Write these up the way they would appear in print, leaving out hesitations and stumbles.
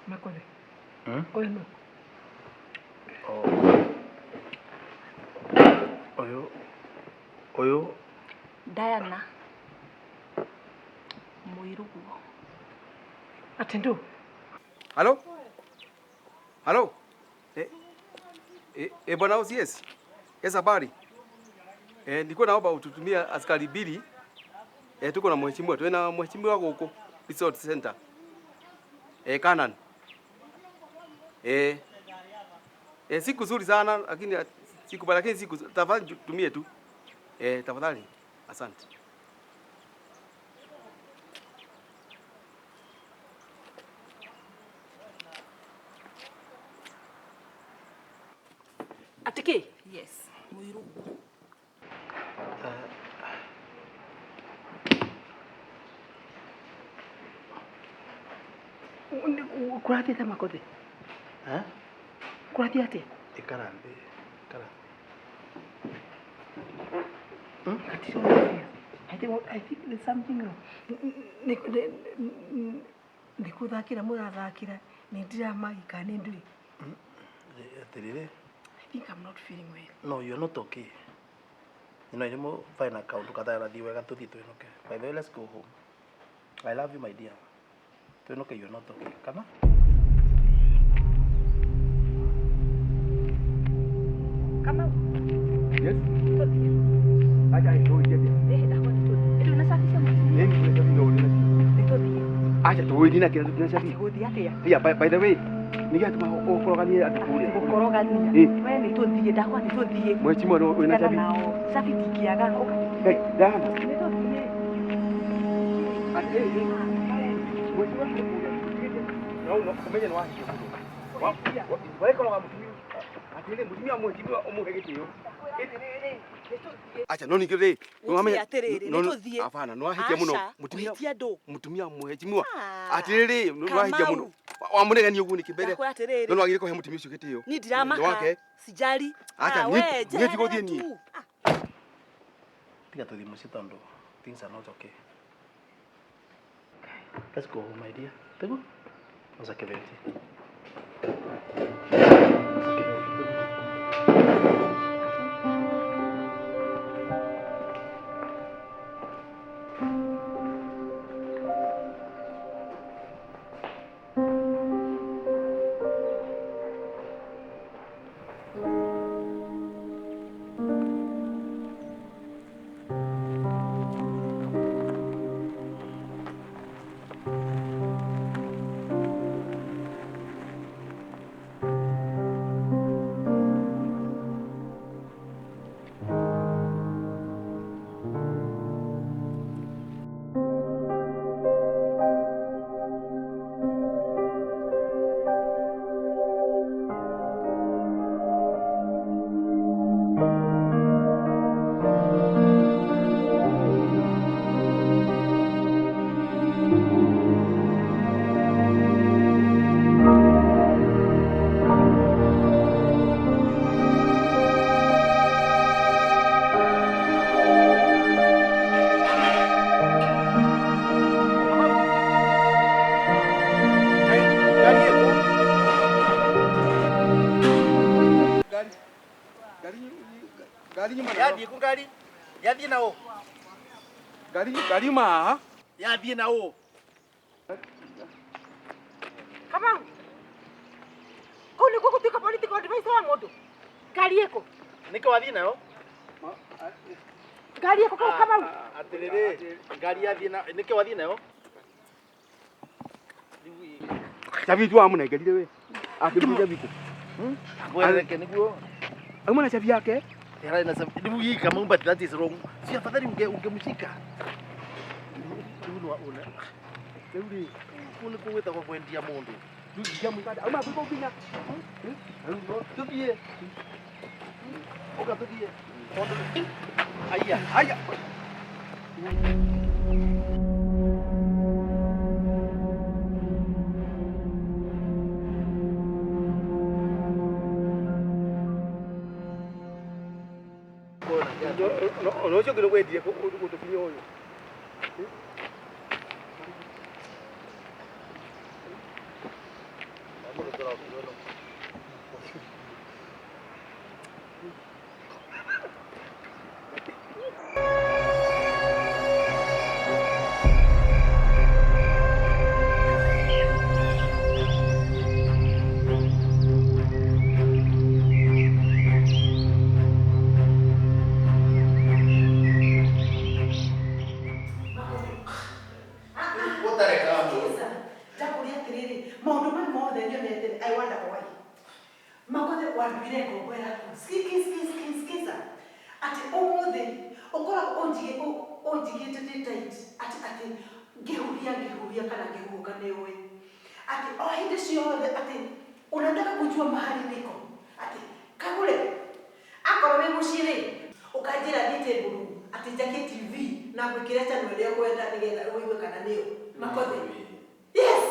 Makore. Hmm? Ũyũ nũ? Oh. Ũyũ ũyũ Diana Mũirũguo. Atĩ ndũ? Halo? Halo? Eh, eh, bwana OCS. Yes, habari. Eh, nilikuwa naomba ututumie askari mbili. Eh, tuko na mheshimiwa, tuwe na mheshimiwa huko Resort Center. Eh, Canaan. Eh. Eh, siku nzuri sana lakini siku lakini siku tafadhali tumie tu. Eh, tafadhali. Asante. Atĩ kĩ? Yes, Mũirũguo. Kũrathiĩ Makothe? Eh? Kũrathiĩ atĩa? Ikara thĩ. Ikara. Katiro I think there's something wrong. Nĩ kũthakĩra mũrathakĩra nĩ ndĩramagi kana nĩ ndũĩ. Atĩrĩrĩ. I think I'm not feeling well. No, you're not okay. You know, irimo find kaũndũ katarathi wega tũthiĩ twĩnũke. By the way, let's go home. I love you, my dear. Twĩnũke, you're not okay. Kana? Kamau. Yes. Tũthiĩ. Acha ndio ije. Eh, ndakwa nĩ tũthiĩ. Ĩndĩ unasafisha mheshimiwa? Nini kuna ndio ndio. Nĩ tũthiĩ. Acha tuwe na kila tunashabi. Atĩ gũthiĩ atĩa? Yeah, by the way, nigatuma ukoroganie andũ kũrĩa. Gũkorogania. Eh. We nĩ tũthiĩ, ndakwa nĩ tũthiĩ. Mheshimiwa no wĩna Tigana cabi. nao. Cabi ndingĩaga. Ũka. Hey, Diana. Nĩ tũthiĩ. Ati, eh, eh. Mheshimiwa no no umenye no wahikia mũno. Wekoroga mũtumia. Atĩrĩrĩ mũtumia mheshimiwa ũmũhe gĩtĩo. Acha no ningĩ rĩ. Gũthiĩ atĩrĩrĩ, nĩ tũthiĩ. Hapana, no wahikia mũno. Aca, Mũtumia kũhĩtia ndũ. mũtumia mheshimiwa. Ah, Atĩrĩrĩ no wahikia Kamau. mũno. Wamũregania ũguo nĩkĩ mbere? Ndakwĩra atĩrĩrĩ. No no wagĩrĩire kũhe mũtumia ũcio gĩtĩo. Niĩ ndiramaka. Nĩ wake. Sijali. Acha, Ah, niĩ- we, niĩ njeherera ndigũthiĩ niĩ. tu. Ah. Tiga tũthiĩ mũciĩ tondũ things are not okay. Let's go home, my dear. Tiguo? Oca kĩbeti. Oca kĩbeti, tiguo? Gari gari gari nyuma na. Yathiĩ kũ ngari? Yathiĩ na ũ? Gari gari nyuma haha. Yathiĩ na ũ? Kamau. Kũu nĩkuo gũtuĩka political advisor wa mũndũ. Ngari ĩkũ? Nĩkĩ wathiĩ nayo? Ngari ĩkũ kũu Kamau? Atĩrĩrĩ, ngari yathiĩ na nĩkĩ wathiĩ nayo? Cabi tu amũnengerire we. Akĩruta cabi kũ? Ngwĩreke nĩguo. Auma na cabi yake. Yara ina sababu ndibu hii kama but that is wrong. Si afadhali ungemshika. Rĩu no una. Rĩu rĩ, kũu nĩkuo gwĩtagwo kwendia mũndũ. Rĩu mũikanda. Auma kwĩko nginya. Tũthiĩ. Ũka tũthiĩ. Tondũ aya. Aya. Ona ũcio ũngĩ nĩwendire gũtũkinya ũyũ. Wanduire ngombo yaku. Sikiza atĩ ũmũthĩ ũkoragwo ũnjigĩte ndĩ tight, atĩ ngĩhuhia kana ngĩhuhũka nĩ ũĩ atĩ o hĩndĩ ciothe atĩ unataka kujua mahali niko. Atĩ Kagure, akorwo wĩ mũciĩ rĩ, ũkanjĩra thiĩ table room atĩ njakie TV na ngwĩkĩre channel ĩrĩa ũkwenda nĩgetha ũigue kana nĩyo Makothe. Yes,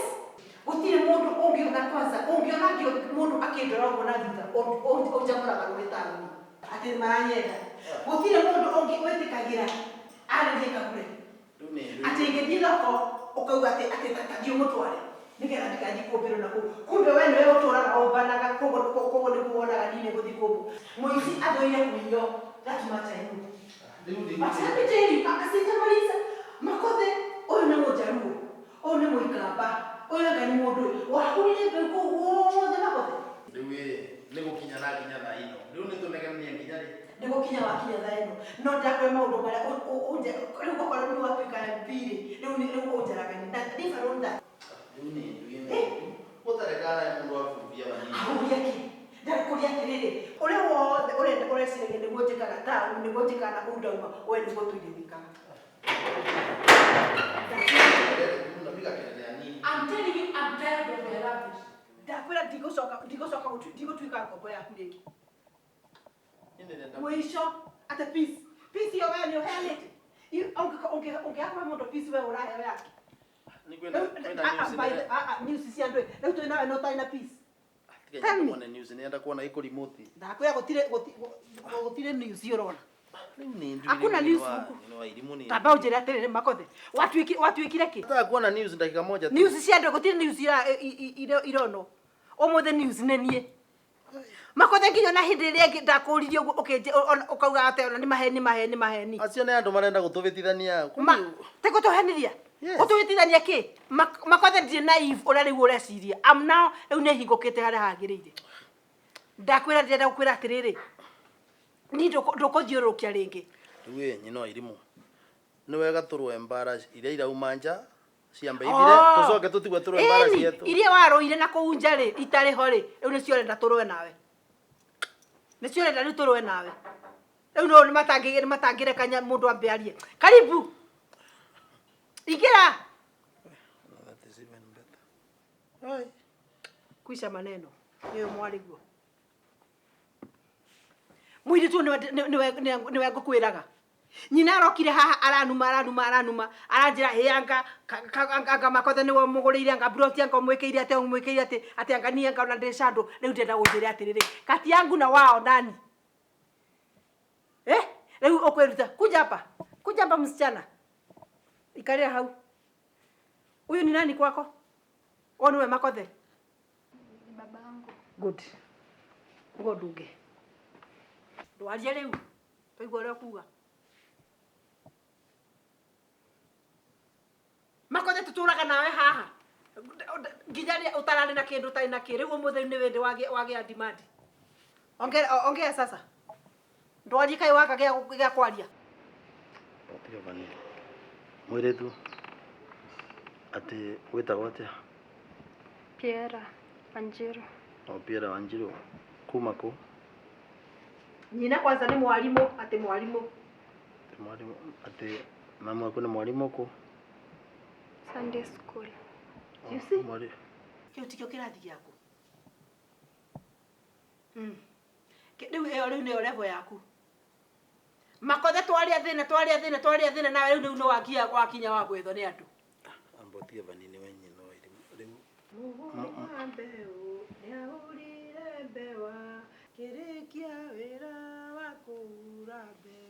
gũtirĩ mũndũ ũngĩona, kwanza ũngĩona mũndũ akĩndora ũguo na thutha, ũnjamũraga rũĩ taũni atĩ maranyenda. Gũtirĩ mũndũ ũngĩ wĩtĩkagĩra arĩrie Kagure atĩ ingĩthiĩ thoko ũkauga atĩ tathiĩ ũmũtware nĩgetha ndigathiĩ kũmbĩrwo na kũu. Kumbe we nĩwe ũtũraga ũmbanaga, koguo nĩguo wonaga niĩ nĩ gũthiĩ kũmbwo. Mũici athũire kũiywo, that much I know. But let me tell you, sijamaliza. Makothe, ũyũ nĩ Mũjaruo, ũyũ nĩ Mũikamba, ũyũ anga nĩ mũndũ wahurire mbeũ kũu guothe, Makothe. Rĩu ĩ nĩ gũkinya na nginya thaa ino rĩu nĩ tũnegenania nginya rĩ? Nĩ gũkinya wakinya thaa ĩno, no ndakwĩra maũndũ marĩa rĩu gũkorwo nĩ watuĩka MP rĩ, rĩu rĩu ũnjaragania na leave alone that. Rĩu nĩ nduĩ gũtarekana mũndũ abubia banini. Ahuria kĩ? Ndakũria atĩrĩrĩ, ũrĩa wothe ũrenda ũreciragia nĩguo njĩkaga taũni, nĩguo njĩkaga na kũu ndauma, we nĩguo tũire wĩkaga. Unapiga kelele ya nini? I'm telling you, I'm tired of your rubbish. Ndakwĩra ndigũcoka ndigũtuĩka ngombo yaku rĩngĩ. Nĩ ndĩrenda. Mũico ate peace, peace iyo we nĩ ũheanĩte. Ũngĩaga mũndũ peace, we ũraheo yake. Nĩ kwenda kwenda news. News cia andũ rĩu twĩ nawe no ũtarĩ na peace. Tiga Tell me. nyende kuona news, nĩenda kuona ĩkũ remote. Ndakwĩra gũtirĩ news ũrona. Rĩu nĩ nduĩ. Hakuna news huku. Nĩ wa irimũ nĩ. Tamba ũnjĩre atĩrĩrĩ, Makothe, watuĩkire kĩ? Nataka kuona news dakika moja tu. News cia andũ, gũtirĩ news ironwo ũmũthĩ. News nĩ niĩ, Makothe, nginya na hĩndĩ ĩrĩa ĩngĩ ndakũririe ũguo ũkauga atĩ ona nĩ maheni, maheni, maheni. Acio nĩ andũ marenda gũtũbĩtithania. Ma te gũtũhenithia. Yes. Gũtũhĩtithania kĩ? Makothe, ndirĩ naive ũrĩa rĩu ũreciria. Am now rĩu nĩ hingũkĩte harĩa hagĩrĩire. Ndakwĩra, ndĩrenda gũkwĩra atĩrĩrĩ, niĩ ndũkũthiũrũrũkia rĩngĩ. Rĩu ĩ nyina wa irimũ, nĩ wega tũrũe mbara iria irauma nja ciambe ithire, tũcoke tũtigwe tũrũe mbara Ĩni, cietũ. Iria warũire na kũu nja rĩ, itarĩ ho rĩ, rĩu nĩcio ũrenda tũrũe nawe, nĩcio ũrenda rĩu tũrũe nawe. Rĩu no nĩ matangĩreka mũndũ ambe arie. Karibu, ingĩra. That is even better. Ai. Kuica maneno nĩyo mwarĩguo mũirĩtu ũyũ nĩwe ngũkwĩraga. Nyina arokire haha aranuma, aranuma, aranuma, aranjĩra hĩ anga anga Makothe nĩwe ũmũgũrĩire, anga broti, anga ũmwĩkĩire atĩ, ũmwĩkĩire atĩ anga niĩ anga ona ndĩ candũ. Rĩu ndĩrenda gũnjĩre atĩrĩrĩ, kati yangu na wao nani? Eh, rĩu ũkwĩruta. Kuja hapa, kuja hapa msichana, ikarĩra hau. Huyu ni nani kwako? Ũyũ nĩwe Makothe? Ni babangu. Good. Ugo ndunge ndwarie rĩu twaigua ũrĩa ũkuga. Makothe, tũtũraga nawe haha nginya rĩrĩa ũtararĩ na kĩndũ, ũtarĩ na kĩ. Rĩu ũmũthĩ nĩ wĩndĩ wagĩa demand. Ongea, ongea sasa, ndwarie. Kaĩ waga gĩa kwaria? Tiga vanini. Mũirĩtu, atĩ wĩtagwo atĩa? Piera Wanjiru. O Piera Wanjiru, kuma kũ? Nyina kwanza nĩ mwarimũ, atĩ mwarimũ. Atĩ mwarimũ, atĩ mamu waku nĩ mwarimũ kũ? Sunday school. You see? Mwari Kĩu tikĩo kĩrathi gĩaku. Rĩu ĩyo rĩu nĩyo level yaku, Makothe. Twaria thĩna, twaria thĩna, twaria thĩna nawe. Rĩu nĩ wakinya, wakinya wa gwethwo nĩ andũ. Amba ũtige vanini we nyina wa irimũ rĩu. Mũhuri wa mbeũ nĩahurire mbewa kĩrĩkia wĩra wa kũhura mbeũ.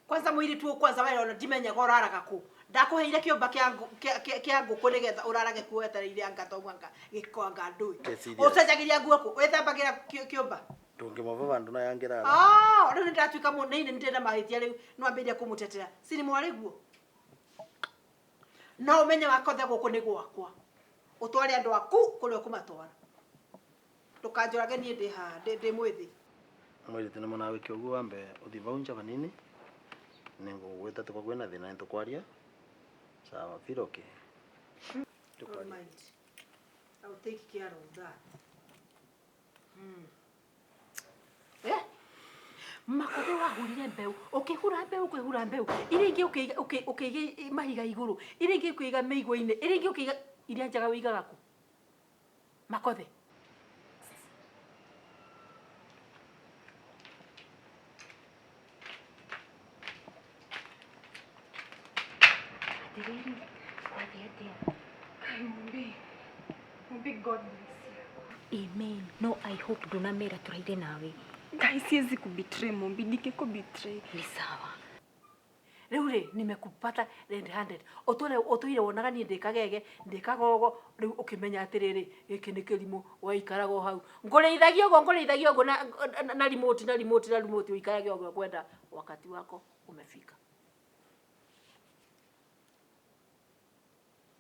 Kwanza mũirĩtu ũyũ, kwanza we ona ndimenyaga ũraraga kũ. Ndakũheire kĩũmba kĩa ngũkũ nĩgetha ũrarage kuo wetereire anga thoguo, anga gĩko, anga ndũĩ. Get serious. Ũcenjagĩria nguo kũ? Wĩthambagĩra kĩũmba? Ndũngĩmova vandũ na yangĩrara. Ah, rĩu nĩndatuĩka mũnene, nĩ ndĩrenda mahĩtia. Rĩu nĩwambĩrĩria kũmũtetera sini mwarĩguo. No ũmenye Wakothe, gũkũ nĩ gwakwa. Ũtware andũ aku kũrĩa ũkũmatwara, ndũkanjũrage niĩ ndĩ haha ndĩ mwĩthĩ. Mũirĩtu nĩ mũnawĩke ũguo, wambe ũthiĩ vau nja vanini, nĩngũgwĩta tuko kwĩna thĩna nĩtũkwaria. Sawa, feel okay. Don't mind. I'll take care of that. Eh? Makothe wahurire mbeũ, ũkĩhura mbeũ, ũkĩhura mbeũ, iria ingĩ ũkĩiga mahiga igũrũ, iria ingĩ ũkĩiga mĩigua-inĩ, iria ingĩ ũkĩiga iria njega wĩigaga kũ? Makothe. Atiriri, kwathiĩ atĩa? Kai Mumbi. Mumbi, God bless you. Amen. No, I hope ndũnamera tũraire nawe. Guys, siwezi kubetray Mumbi, nikikubetray. Ni sawa. Rĩu rĩ, nimekupata red handed. Ũtũre ũtũire wonaga niĩ ndĩ kagege, ndĩ kagogo, rĩu ũkĩmenya atĩrĩrĩ, gĩkĩ nĩ kĩrimũ, waikaraga o hau. Ngũrĩithagia ũguo, ngũrĩithagia ũguo na remote, na remote, na remote, ũikarage ũguo kwenda wakati wako umefika.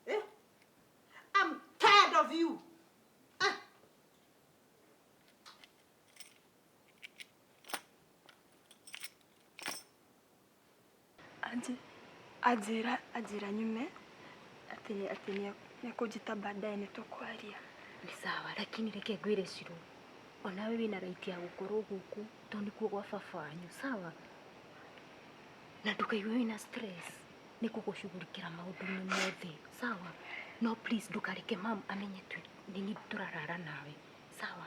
Eh? I'm tired of you. Ah. Anjĩra anjĩra nyume atĩ nĩekũnjĩta baadaye nĩtũkwaria. Ni sawa, lakini reke ngwĩre Shiro. Onawe wĩna right ya gũkorwo gũkũ tondũ nĩkuo gwa baba wanyu, sawa? Na ndũkaigue wĩna stress nĩ gũgũcugurikĩra maũndũ-inĩ mothe, sawa? No please ndũkareke mam amenye nĩ niĩ tũrarara nawe, sawa?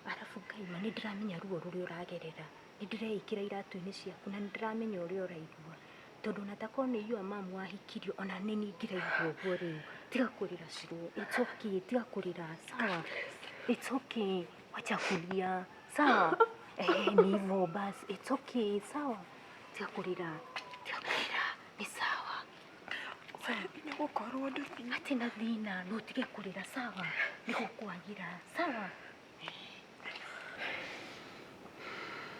Arabu Ngai ma nĩ ndĩramenya ruo rũrĩa ũragerera, nĩ ndĩreĩkĩra iratũ-inĩ ciaku na nĩ ndĩramenya ũrĩa ũraigua. Tondũ ona takorwo nĩ your mum wahikirio ona nĩ niĩ ingĩraigua ũguo rĩu. Tiga kũrĩra Shiro, it's okay, tiga kũrĩra, sawa? It's okay, wacha kulia, sawa? Eh, ni hivyo basi, it's okay, sawa? Tiga kũrĩra, tiga kũrĩra, ni sawa. Nĩgũkorwo ndũthi. Hatina thĩna, no ũtige kũrĩra, sawa? Nĩ gũkwagĩra, sawa?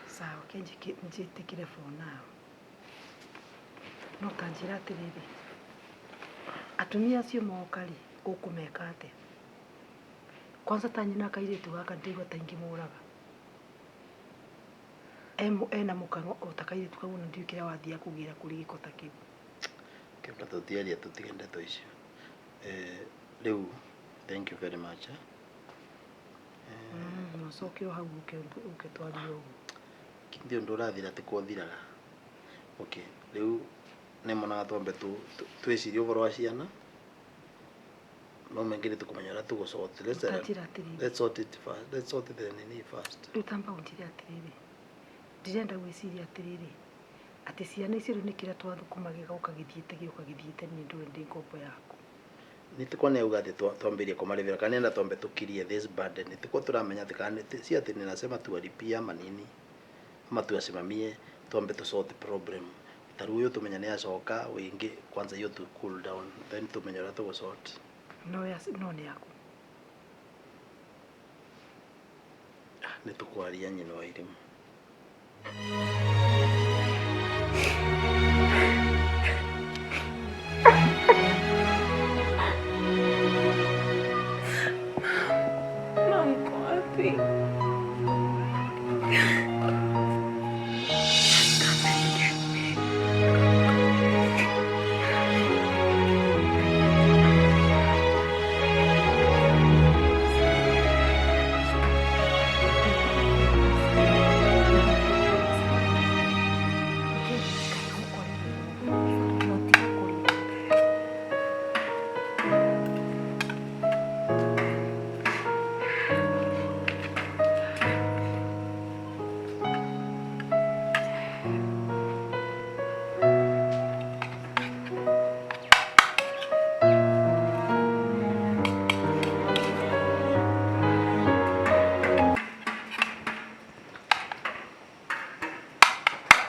Sawa, ke njĩtĩkĩre for now. No ta njĩra atĩrĩrĩ, atumia acio moka rĩ, ũkũmeka atĩa? Kwanza ta nyina kairĩtu gaka ndĩigua ta ingĩmũraga. Ena mũkang'o o ta kairĩtu kau ona ndiũĩ kĩrĩa wathiaga kũgĩra kũrĩ gĩko ta kĩu. Kĩona tũtiaria tũtige ndeto icio. Eh, rĩu thank you very much. Eh? Na ũcoke o hau ũke twarie ũguo. Kĩndĩ ũndũ ũrathira ti kwothiraga. Okay, rĩu nĩ monaga twambe twĩcirie ũhoro wa ciana no mengĩ nĩ tũkũmenya ũrĩa tũgũ-sort. Let's, Ta njĩra atĩrĩrĩ. let's sort it first. Let's sort the nini first. Rĩu tamba ũnjĩre atĩrĩrĩ, ndĩrenda gwĩciria atĩrĩrĩ, atĩ ciana icio rĩu nĩ kĩrĩa twathũkũma gĩgoka gĩthiĩte gĩũka gĩthiĩte niĩ ndũrĩ ndĩ ngombo yaku. Nĩ tikwa nĩ auga atĩ twambĩrĩrie kũmarĩhĩra kana nĩenda twambe tũkirie this burden. Nĩ tikwa tũramenya atĩ kana si atĩ ninasema tuwalipie ama nini ama tuwasimamie, twambe tu sort problem. Ta rĩu ũyũ tũmenya nĩ acoka wĩngĩ kwanza hiyo tu cool down then tũmenye ũrĩa tũgũ sort. No no nĩ yaku. Nĩ tũkwaria nyina wa irimũ. Mom, uko wapi? Come and get me.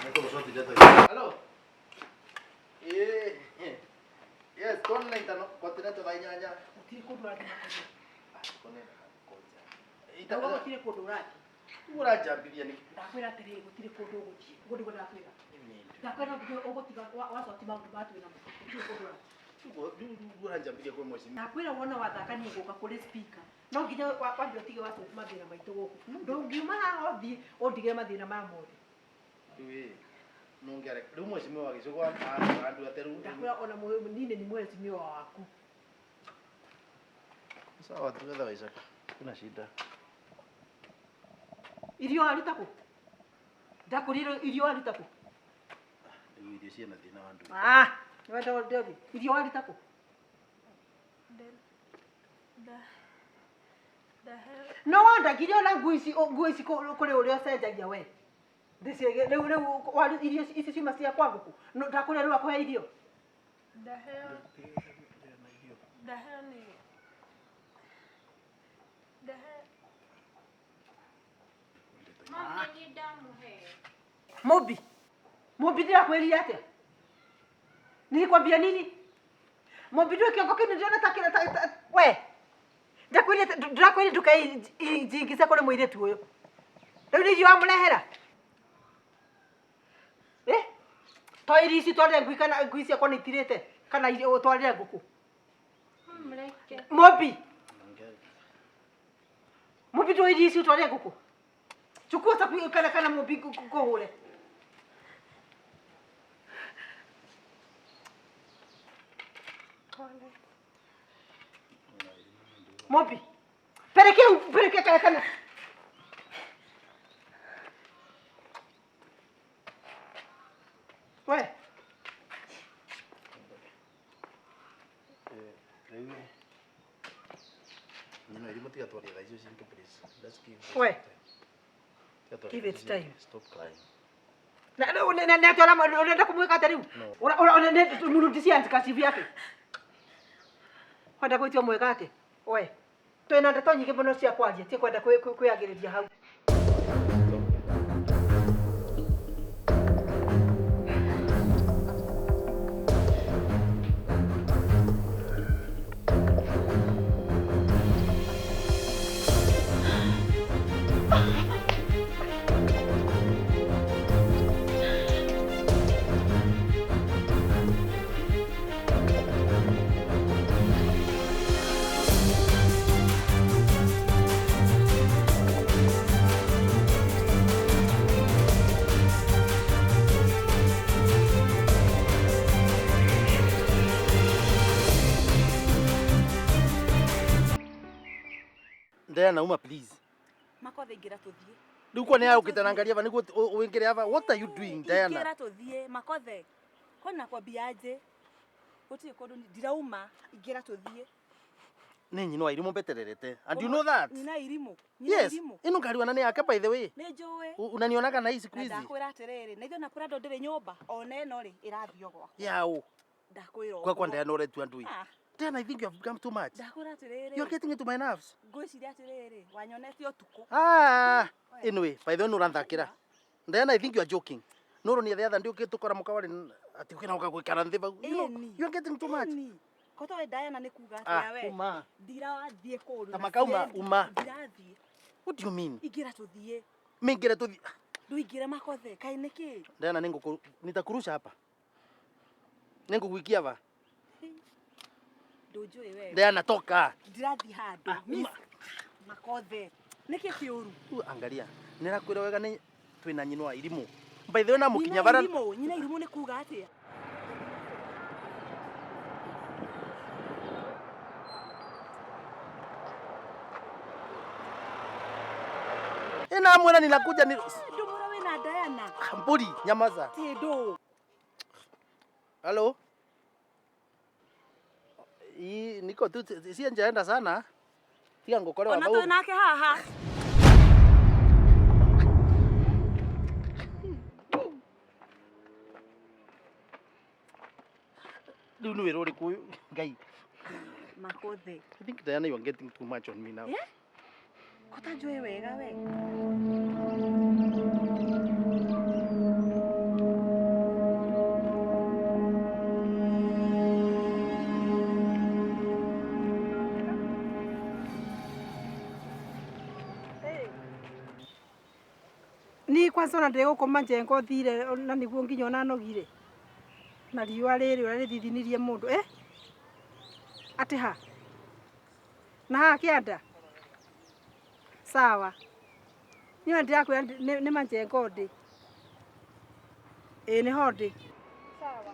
No tiga kũrĩra. Hello. Eh, yes, tuonane continental thaa inyanya. Gũtirĩ kũndũ ũrathiĩ Makothe. Ita Ndauga gũtirĩ kũndũ ũrathiĩ. ũranjambithia nĩkĩ? Ndakwĩra atĩrĩrĩ, gũtirĩ kũndũ ũgũthiĩ. Ũguo nĩguo ndakwĩra. Ndakwĩra no nginya ũgũtiga wacoti maũndũ maya twĩ namo. Gũtirĩ kũndũ ũrathiĩ. Rĩu ũranjambithia kwĩ mheshimiwa. Ndakwĩra wona wathaka niĩ ngũka kũrĩ speaker. No nginya wambe ũtige wacoti mathĩna maitũ gũkũ. Ndũngiuma haha ũthiĩ ũndigĩre mathĩna maya mothe. Rĩu ĩ, no ngĩareka. Rĩu mheshimiwa wa gĩcũgũ andũ ate rĩu. Ndakwĩra ona niĩ nĩ mheshimiwa waku. Sawa together Isaac. Kuna shida. Irio waruta kũ? Ndakũrire irio waruta kũ? Rĩu irio ciĩna thĩna wa ndũ. Ah, nĩwenda ndethi. Irio waruta kũ? No wandagire ona nguo ici nguo ici kũrĩ ũrĩa ũcenjagia we. Ndĩciĩge rĩu rĩu waru irio ici ciuma cia kwa ngũkũ. No ndakũrĩa rĩu akũhe irio. Ndaheo ndaheo nĩ ndaheo. Mobi. Mobi ndĩrakwĩrire atĩa? Nilikwambia nini? Mobi ndũĩ kĩongo kĩu nĩndĩrona ta kĩra ta we. Ndakwĩrire ndĩrakwĩrire ndũkeijingice kũrĩ mũirĩtu ũyũ. Rĩu nĩ irio wamũrehera? Eh? To irio ici twarĩre ngui kana ngui ciakwa nĩ itirĩte kana irio ũtwarĩre ngũkũ. Mobi. Mobi ndũĩ irio ici ũtwarĩre ngũkũ. Chukua sapu kana kana Mobi ngũhũre. Mobi. Pelekea pelekea kana kana. We. Rĩu nyina irimũ tiga twarie thaa icio cinke please. Let's give this We. time. Tiga twarie Give it thaa icio time. cinke. Stop crying. Na na na na atwara unaenda kumweka hata rĩu? No. Ura ura mrudishie handkerchief yake. Kwenda gwĩtio mwega atĩ? We. Twĩna ndeto nyingĩ mũno cia kwaria, ti kwenda kwĩyagĩrĩria hau. Diana uma please. Makothe ingĩra tũthiĩ. Rĩu kwa nĩ agũkĩte na ngari ava nĩguo ũingĩre ava. What are you doing Diana? Ingĩra tũthiĩ makothe. Kwani nakwambia aje? Gũtirĩ kũndũ ndirauma ingĩra tũthiĩ. Nĩ nyina wa irimũ mbetererete. And you know that? Nyina irimũ. Nyina Yes. irimũ. Ĩno ngari wana nĩ yake by the way. Nĩ njũĩ. Unanionaga na hii siku Na hizi. ndakwĩra atĩrĩrĩ, na ithuĩ na Prado ndĩrĩ nyũmba ona ĩno rĩ ĩrathiĩ o gwakwa. Yao. Ndakwĩra Kwa kwa ũguo. Diana ũretua ndui. Ah, Diana I think you have become too much. ndakwĩra atĩrĩrĩ. You are getting into my nerves. Ngwĩciria atĩrĩrĩ, wanyonete ũtukũ. Ah, anyway, by the way nũranthakĩra. Diana I think you are joking. Nũrũ nĩ the other ndĩ ũkĩtũkora mũkawarĩ atĩ ũkĩna ũka gũikara nthĩ vau. You know, Ĩni. you are getting too much. Ĩni. Koto we Diana nĩ kuga Ah, atĩa we? uma. Ndirathiĩ kũndũ. Ta na makauma, siendi. uma. Ndirathiĩ. What do you mean? Ingĩra tũthiĩ. Mingire tuthi. Ndũingĩre makothe. Kaĩ nĩkĩ? Diana nĩngũkũ nitakurusha hapa. Nĩngũgũikia va. Ndũnjũĩ we. Diana toka. Ndirathiĩ handũ. Ah, Miss uma. Makothe. Nĩkĩ kĩũru? Tu angalia. Nĩrakwĩra wega nĩ twĩna nyina wa irimũ. By the way na mũkinya Nyina bara. irimũ, nyina irimũ nĩ kuga atĩa? Ĩna mwena ninakuja ni Ndũmũra wĩna Diana. mbũri nyamaza. Ti ndũ. Hello. Hii niko tu si njaenda sana. Tiga ngũkore Ona wa twĩ nake haha. Rĩu nĩ wĩra ũrĩkũ ũyũ? Ngai. Makothe. I think Diana you are getting too much on me now. Eh? Kota njũĩ wega we. Ni kwanza ona ndĩgũkoma njengo thire na nĩguo nginya ona nogire. Na riũa rĩrĩ ũrĩa rĩthithinirie mũndũ. Eh? Atĩ ha? Na haha kĩanda? Sawa. Niĩ ona ndĩrakwĩra nĩ manjengo ndĩ. Ĩĩ nĩho ndĩ. Sawa.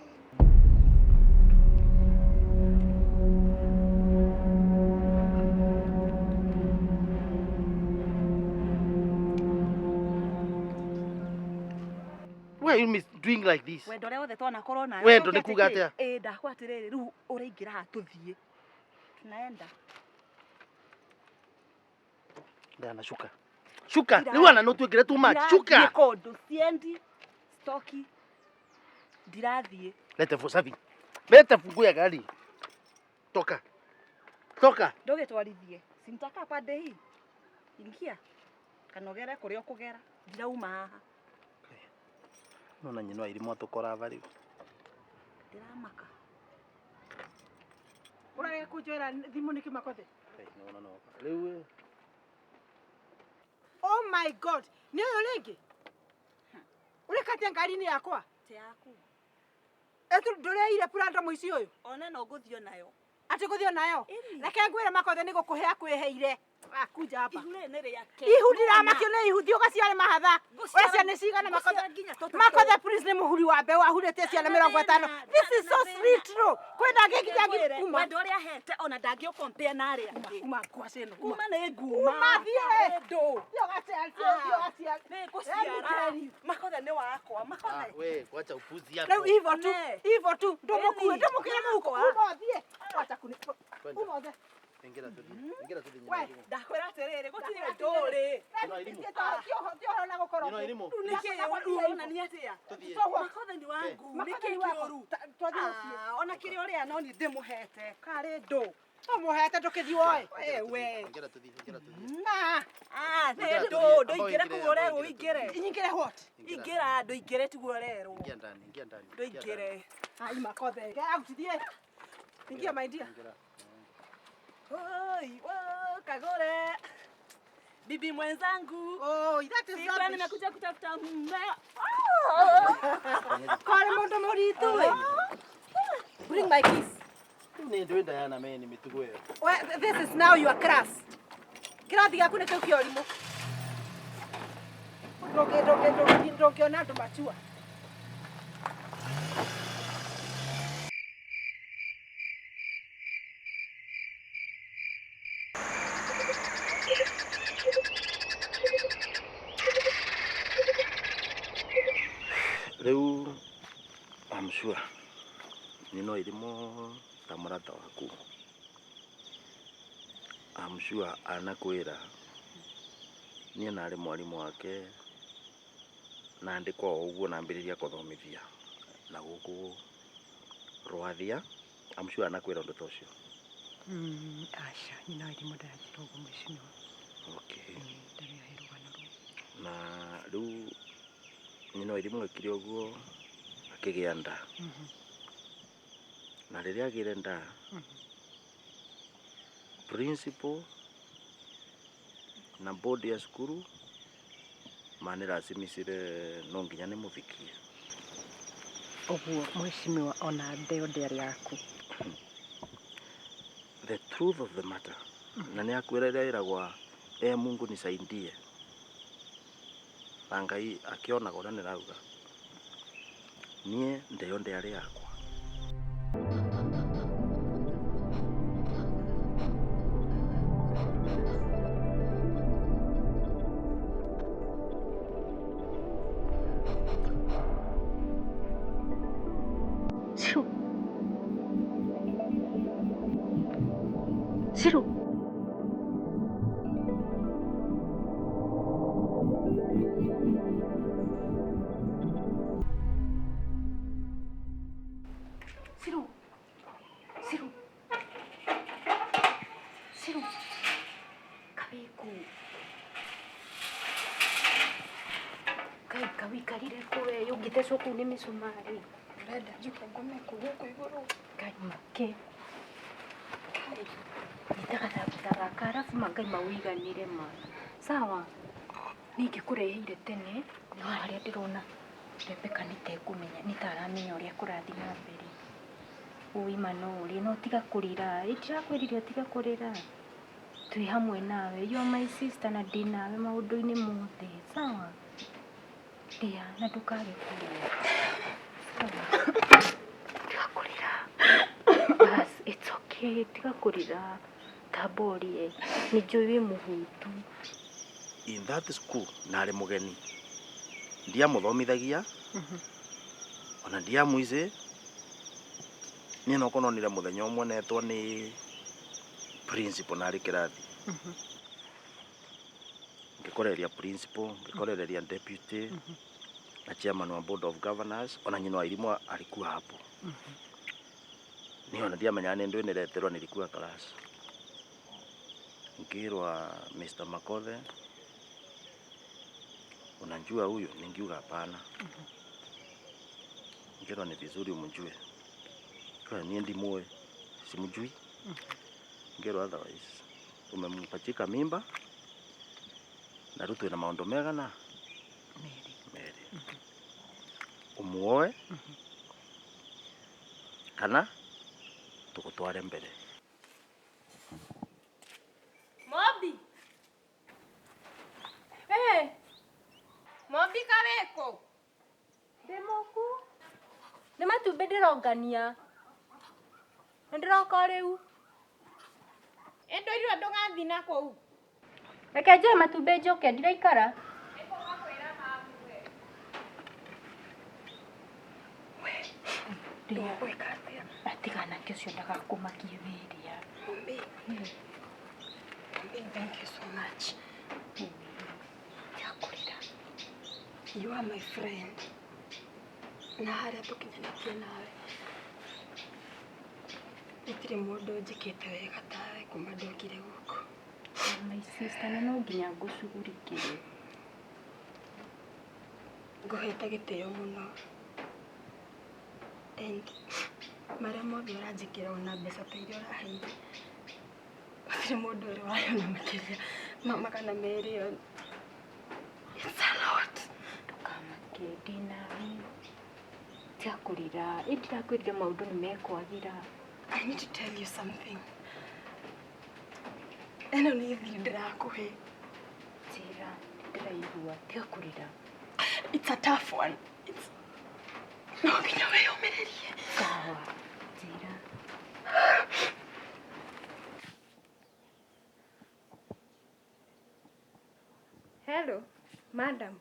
Why are you doing like this? Wendo ũrĩa wothe twanakorwo nayo. Wendo Ũcoke nĩ kuga atĩ kĩ? atĩa? Ĩ ndakwa atĩrĩrĩ, rĩu ũraingĩra haha tũthiĩ. Tunaenda. Diana, shuka. Shuka. Rĩu ana no twĩkĩre too much. Ndirathiĩ Shuka. kũndũ siendi stoki ndirathiĩ. Lete safi. Lete funguo ya gari. Toka. Toka. Ndũgĩtwarithie, sinitaka pande hii, ingia kana ũgere kũrĩa ũkũgera, ndirauma haha. Nona nyina wa irimũ atũkora ava rĩu. Ndiramaka. Ũrarega kũnjoera thimũ nĩkĩ Makothe? Hey, no, no, no. Rĩu Oh my God, nĩ ũyũ rĩngĩ? Ũreka atĩa ngari-inĩ yakwa? Te yaku. Etu ndũreire Prado mũici ũyũ? Ona no ngũthiĩ nayo. Atĩ gũthiĩ nayo? Ĩni. Reke ngwĩre Makothe nĩ gũkũhe akwĩheire. Akuja hapa. Ihu rĩrĩ nĩ rĩake. Ihu ndiramakio nĩ ihu, thiĩ ũgaciare mahatha. Ngũciara- Ũrĩa ciana cigana Makothe? ngũciara nginya tũtũ. Makothe please nĩ mũhuri wa mbeũ ahurĩtie ciana 50. This is so sweet true. Kwĩna angĩ nginya Ngwĩre, uma. wendo ũrĩa ahete ona ndangĩũkompea na arĩa angĩ. Uma ngwacĩ ĩno. Uma. Kuma nĩ nguma. Uma thiĩ. Ndũ. Thiĩ ũgaciare, thiĩ ũgaciare. Nĩ Let me ngũciara. tell you. Makothe nĩ wakwa. Makothe. Ah, we, wacha upuzi yako. Rĩu hivyo tu, Ne. hivyo tu. Ndũmũkue, Ĩni. ndũmũkĩre mũhuko. Uma ũthiĩ. Wacha kuni. Kwenda. Uma ũthiĩ. Ingĩra tũthiĩ. Ingĩra tũthiĩ nyina We. wa irimũ. Ndakwĩra atĩrĩrĩ, gũtirĩ ndũrĩ. Nyina wa irimũ. Nyina Nyina wa irimũ. Rĩu nĩkĩ rĩu ũronania atĩa? Tũthiĩ. Makothe nĩ wangu. Nĩkĩ kĩũru? Ah, ona kĩrĩa ũrĩa no niĩ ndĩmũhete. Karĩ ndũ. Tũmũhete ndũkĩthiĩ woe. Wewe. Ingĩra tũthiĩ, ingĩra tũthiĩ. Ah, Ah, nĩ Ingĩra ndũ, tũthiĩ. ndũingĩre Amba kũu ũingĩre, ũrerwo amba ũingĩre. nyingĩre what? Ingĩra, ndũingĩre tiguo ũrerwo. Ingia ndani, ingia ndani. ingia ndani. Ndũingĩre. Ai Makothe. Get out thiĩ. Ingia my dear. Ingĩra. Oi, wo, kagore. Bibi mwenzangu. Oh, that is Sikuwa rubbish. nimekuja kutafuta mume. Kore mũndũ mũritũ we. Bring my keys. Rĩu nĩ ndũĩ Diana me nĩ mĩtugo ĩyo. Well, this is now your class. Kĩrathi gĩaku nĩ kĩu kĩa ũrimũ. Ndũngĩona andũ matua. Rĩu I'm sure nyina wa irimũ ta mũrata waku. I'm sure anakwĩra niĩ narĩ mwarimũ wake na ndĩkwa o ũguo nambĩrĩria kũthomithia na gũkũ Rwathia. I'm sure anakwĩra ũndũ ta ũcio. Aca, nyina wa irimũ ndaranjĩra ũguo mheshimiwa. Okay. Ndarĩ ahe rũgano rũu. Na rĩu nyina wa irimũ ekire ũguo akĩgĩa nda. Na rĩrĩa agĩire nda, principal na board ya cukuru manĩracimicire no nginya nĩmũthikie. Ũguo mheshimiwa, ona ndeo ndĩarĩ yaku. The truth of the matter, na nĩ akwĩra ĩrĩa ĩragwa e Mungu nisaidie, na Ngai akĩonaga ũrĩa nĩrauga, niĩ ndeo ndĩarĩ yakwa. Ciru. Ciru. Ciru. Ciru. Ciru. Kabiku. Kai kawikarire kũ we ũngĩthecwo kũu nĩ mĩcumarĩ. Ũrenda njuke ngome kũ gũkũ igũrũ? Ngai make. Nyita gathabu gaka arabu ma Ngai mawĩiganĩre ma. Sawa. Niĩ ingĩkũreheire tene no harĩa ndĩrona Rebecca nĩ tekũmenya nĩ ta aramenya ũrĩa kũrathiĩ na mbere. Ũi ma no ũrĩe no tiga kũrĩra. Ĩ ndĩrakwĩrire ũtige kũrĩra. Twĩ hamwe nawe. You are my sister na ndĩ nawe maũndũ-inĩ mothe. Sawa. Rĩa na ndũkage kũrĩa. Sawa. Tiga kũrĩra. Bas, it's okay. Tiga kũrĩra. Tamba ũrĩe. Nĩ njũĩ wĩ mũhũtu. In that school narĩ mũgeni, ndiamũthomithagia Ona ndiamwicĩ niĩ noko nonire mũthenya ũmwe netwo nĩ principal narĩ kĩrathi. Ngĩkoreria principal, ngĩkorereria deputy na chairman wa board of governors, ona nyina wa irimũ alikuwa hapo. Niĩ ona ndiamenyaga nĩ ndũĩ nĩreterwo nilikuwa class. Ngĩrwa Mr. Makothe, unajua huyu? Ningiuga hapana. Ngĩrwa ni vizuri umjue. Kwa niĩ ndimũĩ, simjui. Ngĩrwa otherwise umempachika mimba na rĩu twĩna maũndũ megana Merĩ. Merĩ, umuoe kana tũgũtware mbere. Mobi. Eh. Mobi kaweko. Ndĩmũku. Nĩ matumbĩ ndĩrongania. Nĩ ndĩroka o rĩu. Endo irio ndũgathi na kũu. Reke njoe matumbĩ njoke ndiraikara. Ndũgwĩka atĩa? Atiga nake ũcio ndagakũmakie wĩrĩa. Mumbi. Mumbi, thank you so much. Tiga kũrĩra. You are my friend. Na harĩa tũkinyanĩtie nawe. Gũtirĩ mũndũ ũnjĩkĩte wega tawe kuma ndokire gũkũ. My sister, na no nginya ngũcugurikĩre. Ngũhete gĩtĩo mũno. And marĩa mothe ũranjĩkĩra ona mbeca ta iria ũraheire. Gũtirĩ mũndũ ũrĩ wayona makĩria ma 200. It's a lot. Ndũkamake ndĩ nawe. Tiga kũrĩra. Ĩ ndirakwĩrire maũndũ nĩ mekwagĩra. I need to tell you something. Ĩno nĩ thiri ndĩrakũhe. Njĩra, ndĩraigua. Tiga kũrĩra. It's a tough one. It's... No nginya wĩyũmĩrĩrie. Sawa. Njĩra. Hello, madam.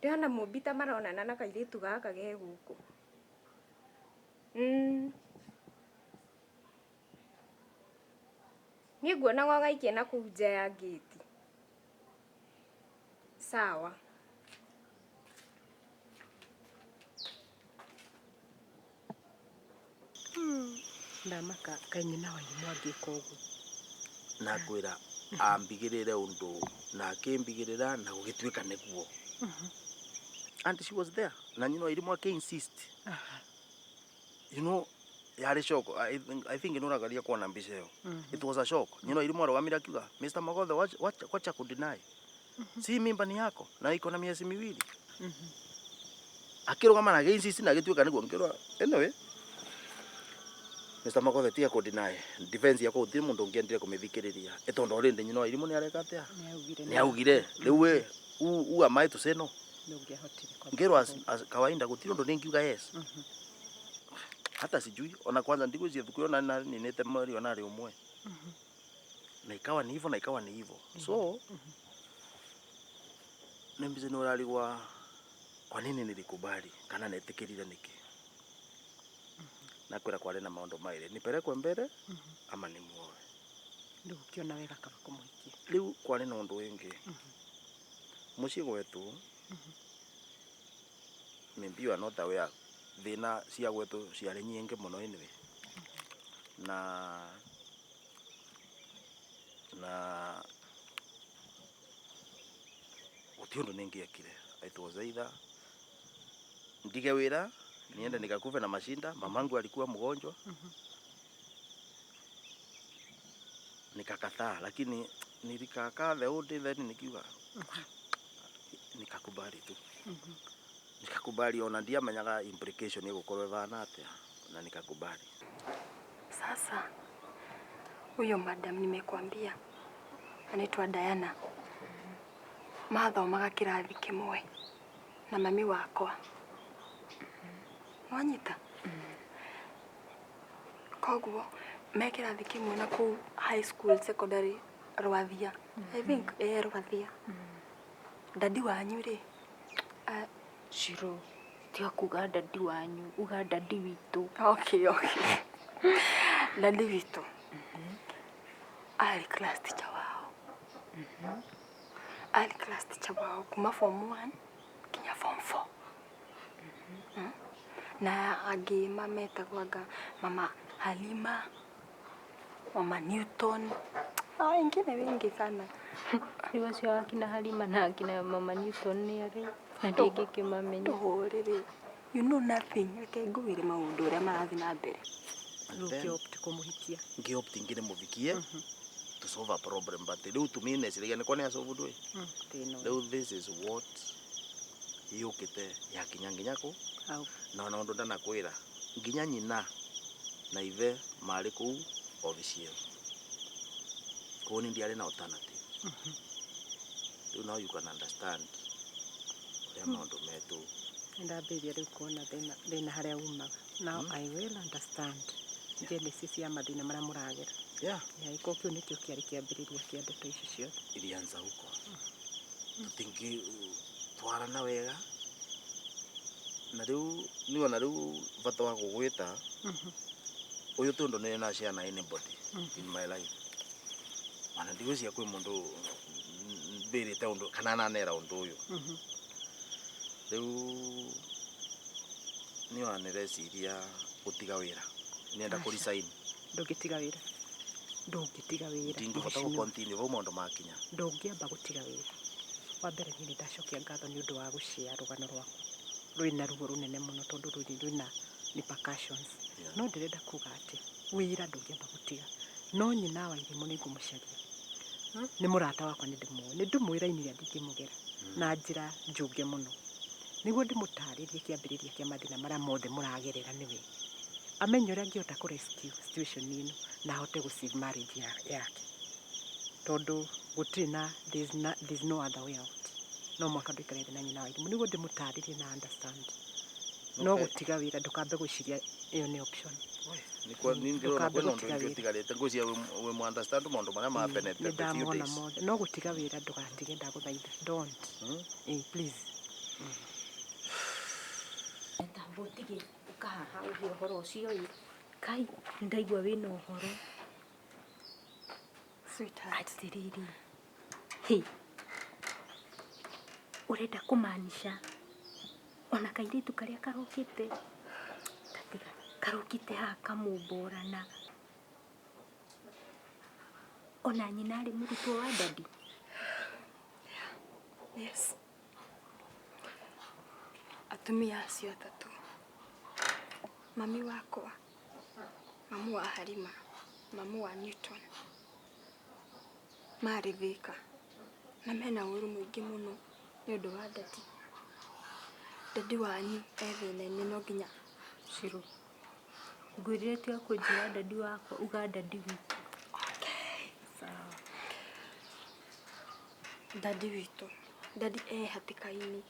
Ndĩrona Mũmbi ta maronana na kairĩtu gaka ge gũkũ. Niĩ nguonaga ũgaikia na kũu nja ya ngĩti. Sawa. Ndamaka kaĩ nyina wa irimũ angĩka ũguo. Na ngwĩra ambigĩrĩre ũndũ na akĩmbigĩrĩra na gũgĩtuĩka nĩguo. And she was there na nyina wa irimũ akĩ insist. Yarĩ shock. I think nĩũragaria kuona mbica ĩyo. It was a shock. Nyina wa irimũ arũgamire akiuga, "Mr. Magothe, wacha kudeny. Si mimba ni yako na iko na miezi 2." Akĩrũgama na agĩ-insist na agĩtuĩka nĩguo. Ngĩrwa anyway, Mr. Magothe, tiga kudeny. Defense yakwa gũtirĩ mũndũ ũngĩendire kũmĩthikĩrĩria. Ĩ tondũ already nyina wa irimũ nĩareka atĩa? Nĩaugire. Nĩaugire. Rĩu we, who am I to say no? Ndũngĩahotire kwamba Ngĩrwo kũmenya. as kawaida gũtirĩ ũndũ ningiuga yes. Hata sijui ona kwanza ndigwĩciria thukuru ĩyo na ninĩte mweri ona rĩ ũmwe. Na ikawa ni hivyo na ikawa ni hivyo. So nĩ mbica nĩ ũrarigwa kwa nini nilikubali kana netĩkĩrire nĩkĩ. Na kwĩra kwarĩ na maũndũ maĩrĩ, nipelekwe mbere ama nimuoe. Rĩu ũkĩona wega kaba kũmũhikia. Rĩu kwarĩ na ũndũ wĩngĩ. Mũciĩ gwetũ maybe you are not aware thĩna cia gwetũ ciarĩ nyingĩ mũno anyway. Na gũtirĩ ũndũ ningĩekire. It was either ndige wĩra niende nikakufe na mashinda. Mamangu alikuwa mgonjwa. Nikakataa, lakini nilikakaa the whole day, then nikiuga nikakubali tu. Nikakubali ona ndiamenyaga implication ĩgũkorwo ĩhana atĩa na nikakubali. Sasa huyo madam nimekuambia anaitwa Diana. Mathomaga kĩrathi kĩmwe na mami wakwa. Nwanyita? Koguo me kĩrathi kĩmwe na kũu high school secondary Rwathia. I think Rwathia. Dadi wanyu rĩ, Shiro. Tiga kuga daddy wanyu, uga daddy witũ. Okay, okay. Daddy witũ arĩ class teacher wao. Arĩ class teacher wao kuma form 1 nginya form 4. Na angĩ mametagwo anga mama Halima, mama Newton na wengine wengi sana. Rĩu acio akina Halima na akina mama Newton nĩ arĩ na ndingĩkĩmamenya. Ndũhũrĩrĩ. You know nothing. Reke ngwĩre maũndũ ũrĩa marathiĩ na mbere. Rĩu ũkĩopt kũmũhikia. Ngĩopt ngire mũvikie to solve a problem, but rĩu to me neciragia nĩkwa nĩ asolve ndũĩ. Thĩna ũyũ. Rĩu this is what yũkĩte yakinya nginya kũ Hau. Na ona ũndũ ndanakwĩra nginya nyina na ithe marĩ kũu obici ĩyo, koguo niĩ ndiarĩ na alternative. Rĩu now you can understand ũrĩa maũndũ metũ. Nĩndambĩrĩria rĩu kuona thĩna thĩna harĩa umaga. Now I will understand genesis ya mathĩna marĩa mũragera. Yeah, iko kĩu nĩkĩo kĩarĩ kĩambĩrĩria kĩa ndeto ici ciothe. Ilianza huko, tutingi twarana wega na rĩu niwona rĩu bata wa gũgwĩta ũyũ tondũ nĩ na share na anybody in my life, ona ndigwĩciria kwĩ mũndũ mbĩrĩte ũndũ kana ananera ũndũ ũyũ. Rĩu niĩ ona nĩreciria gũtiga wĩra, nĩenda kũ resign. Ndũngĩtiga wĩra, ndũngĩtiga wĩra. Ndingĩhota gũ Mheshimiwa. Continue vau maũndũ makinya. Ndũngĩamba gũtiga wĩra. Wa mbere, niĩ nĩ ndacokia ngatho nĩ ũndũ wa gũshare rũgano rwaku rwĩna ruo rũnene mũno tondũ rũrĩ rwĩna repercussions. No ndĩrenda kuga atĩ wĩra ndũngĩamba gũtiga, no nyina wa irimũ nĩ ngũmũcaria. Nĩ mũrata wakwa, nĩ ndĩmũĩ, nĩ ndĩmũĩ raini ĩrĩa ndingĩmũgera na njĩra njũge mũno nĩguo ndĩmũtarĩrie kĩambĩrĩria kĩa mathĩna marĩa mothe mũragerera, nĩwe amenye ũrĩa angĩhota kũ rescue situation ĩno na ahote gũ save marriage yake, tondũ gũtirĩ na there's no other way out. No mũhaka ndũikare thĩ na nyina wa irimũ nĩguo ndĩmũtarĩrie na understand. No gũtiga wĩra, ndũkambe gwĩciria ĩyo nĩ option. Nĩkwa nĩ ndĩrona Ndũkambe kwĩna ũndũ gũtiga ũngĩ wĩra. ũtigarĩte, ngwĩciria wĩ mu understand maũndũ marĩa ma happen Nĩ the few ndamona days. mothe. No gũtiga wĩra ndũgatige, ndagũthaitha, don't. Eh, please. Tamba ũtige ũkahaha ũhe ũhoro ũcio ĩ. Kai ndaigua wĩna ũhoro. Sweetheart. Atĩrĩrĩ, hĩ, ũrenda kũmaanisha ona kairĩtu karĩa karokĩte tatiga karokĩte haha kamũmborana, ona nyina arĩ mũrutwo wa daddy? Yes. Atumia acio atatũ, mami wakwa, mamu wa Halima, mamu wa Newton, marĩ Thika na mena ũru mũingĩ mũno nĩ ũndũ wa daddy. Daddy wanyu e thĩna-inĩ, no nginya Shiro, ngwĩrire tiga kũnjĩra daddy wakwa, uga daddy witũ. Okay. Sawa. Daddy witũ, daddy e hatĩka-inĩ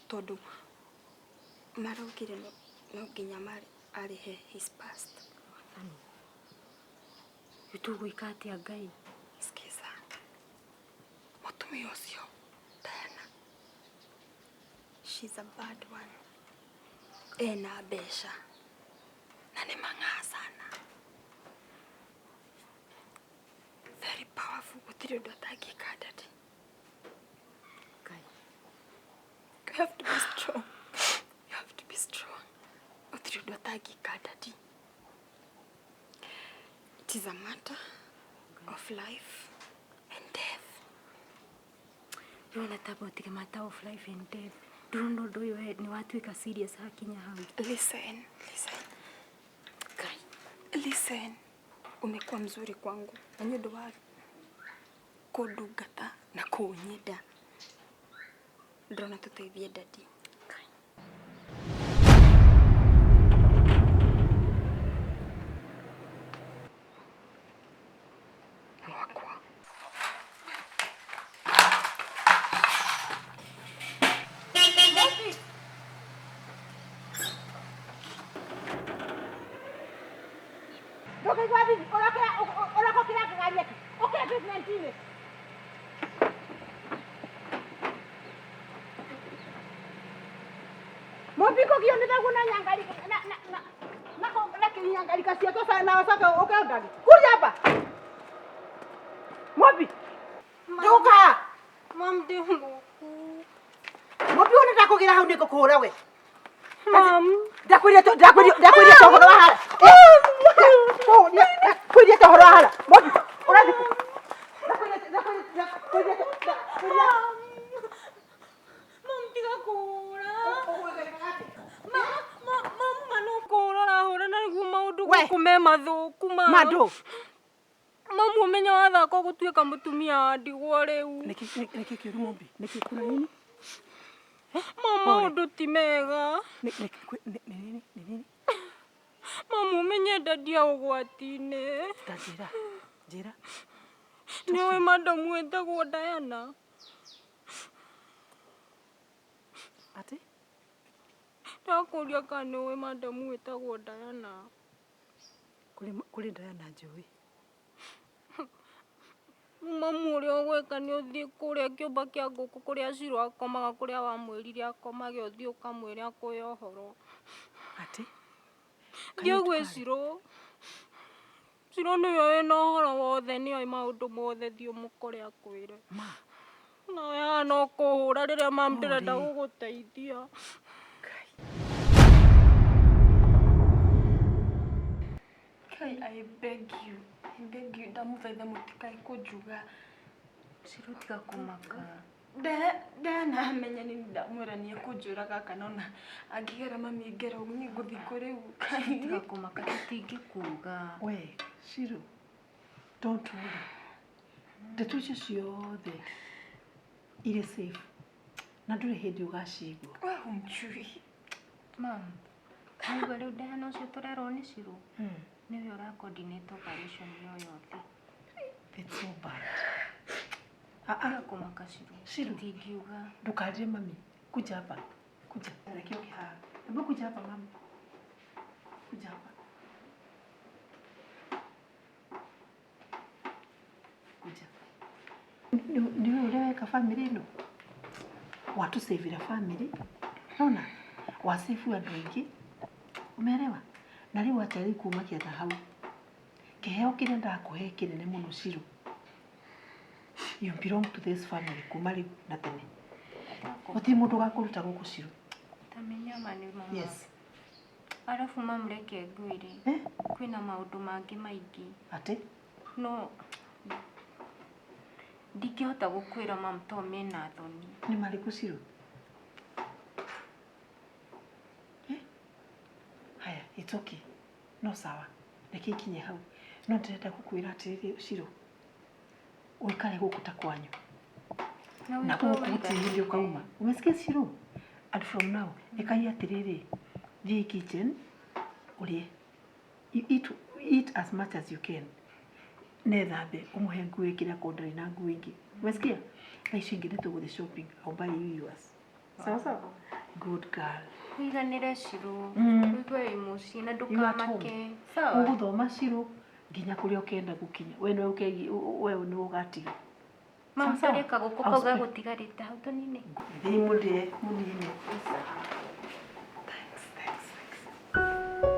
tondũ maraugire no nginya arĩhe his past. Wathani. Rĩu tũgwĩka atĩa, Ngai? Sikiza, mũtumia ũcio Diana, she's a bad one. Ena mbeca na nĩ mang'aa sana, very powerful, gũtirĩ ũndũ atangĩka daddy. Ngai. You have to be strong, you have to be strong. Gũtirĩ ũndũ atangĩka daddy. It is a matter of life and death. Ndĩrona tamba ũtige matter of life and death. Ndĩrona ũndũ ũyũ we nĩ watuĩka serious hakinya hau. Listen, listen. Ngai. Listen, umekuwa mzuri kwangu na nĩ ũndũ wa kũndungata na kũnyenda, ndĩrona tũteithie daddy. Ngai. Wakwa. Ndũkaigua bibi, ũrokĩra ũrokĩra kĩgaria kĩ? Ũkĩra basement-inĩ. Mũmbi. Kũgio nĩ thaguo na nyangarika na na na na na kĩnyangarika ciake ũca na ũcoke ũke ũndage. Kuja hapa. Mwapi? Ndũka. Mam ndĩ gũkũ. Mwapi wona ndakũgĩra hau nĩ ngũkũhũra we. Mam. Ndakwĩrire to ndakwĩrire ndakwĩrire to ũhoro wa hara. Ndakwĩrire to ũhoro wa hara. Mwapi ũrathiĩ kũ? Ndakwĩrire ndakwĩrire ndakwĩrire ndakwĩrire. Mam tiga kũhũra. Mama no kũhũra ũrahũra na nĩguo maũndũ We. gũkũ me mathũku ma. Mandũ. Mamu ũmenye wathaka ũgũtuĩka mũtumia wa ndigwa rĩu. Nĩkĩ nĩkĩ kĩũru Mumbi? Nĩkĩ kuna nini? Ma maũndũ ti mega. Nĩ nĩ nĩ nini nĩ nini? Mamu ũmenye ndadia ũgwati-inĩ. Ta njĩra. Njĩra. Nĩũĩ madamu wĩtagwo Diana? Atĩ? Ndakũria kana nĩũĩ madamu wĩtagwo Diana. Kũrĩ kũrĩ Diana njũĩ. Mamu ũrĩa ũgwĩka nĩ ũthiĩ kũrĩa kĩũmba kĩa ngũkũ kũrĩa Shiro akomaga kũrĩa wamwĩrire akomage ũthiĩ ũkamwĩre akũhe ũhoro. Atĩ? Thiĩ gwĩ Shiro. Shiro nĩwe wĩna ũhoro wothe nĩoĩ maũndũ mothe thiĩ ũmũkore akwĩre. Ma. Nawe haha no kũhũra rĩrĩa mam ndĩrenda gũgũteithia. Kai, I beg you, I beg you, ndamũthaitha mũtikae kũnjuga. Shiro tiga kũmaka. Ndanamenya nĩ ndamwĩra nĩ ekũnjũraga kana ona angĩgera mami ngero niĩ ngũthiĩ kũ rĩu Kai. Tiga kũmaka tũtingĩkuga. We, Shiro, don't worry. Ndeto icio ciothe irĩ safe na ndũrĩ hĩndĩ ũgacigua. We humjui. Mam, nĩguo rĩu Diana ũcio tũrerwo nĩ Shiro nĩwe ũra coordinate operation ĩyo yothe. It's so bad. Ah, Tiga ah, kũmaka Shiro. Shiro. Tũtingiuga. Ndũkarĩre mami. Kuja hapa. Kuja. Reke ũke haha. Hebu kuja hapa mami. Kuja hapa. Kuja. Nĩwe ũrĩa weka family ĩno? Watũcĩvĩra family. Nona? Wacĩbu andũ aingĩ. Umeelewa? Na rĩu acha rĩu kumakia na hau. Kĩheo kĩrĩa ndakũhe kĩnene mũno Shiro. You belong to this family kuma rĩu na tene. Gũtirĩ mũndũ ũgakũruta gũkũ Shiro. Tamenya ma nĩ mama. Yes. Arabu mam reke ngwĩre. Eh? Kwĩna maũndũ mangĩ maingĩ. Atĩ? No ndingĩhota gũkwĩra mam to mena thoni. Nĩ marĩkũ Shiro? Eh? Haya, it's okay. No sawa. Reke ikinye hau. No ndĩrenda gũkwĩra atĩrĩrĩ Shiro. Ũikare gũkũ ta kwanyu. Na Na ũigue gũkũ gũtirĩ hĩndĩ ũkauma. Umesikia Shiro? And from now, ĩkai atĩrĩrĩ, thiĩ kitchen, ũrĩe. You eat, eat as much as you can. Nethambe, ũmũhe nguo ĩkĩre akorwo ndarĩ na nguo ingĩ. Umesikia? Thaa icio ingĩ nĩtũgũthiĩ shopping. I'll buy you yours. Sawa sawa? Good girl. Ũiganĩre Shiro. Ũigue wĩ mũciĩ na You at home. ndũkamake. Sawa? Ũgũthoma Shiro nginya kũrĩa ũkenda gũkinya. We nĩwe ũkegi, we nĩwe ũgatiga. Mam Sawa sawa? tũrĩe kagũkũ I'll kau spend- gagũtigarĩte hau tũnine. Thiĩ mũrĩe mũnine. Thanks, thanks, thanks.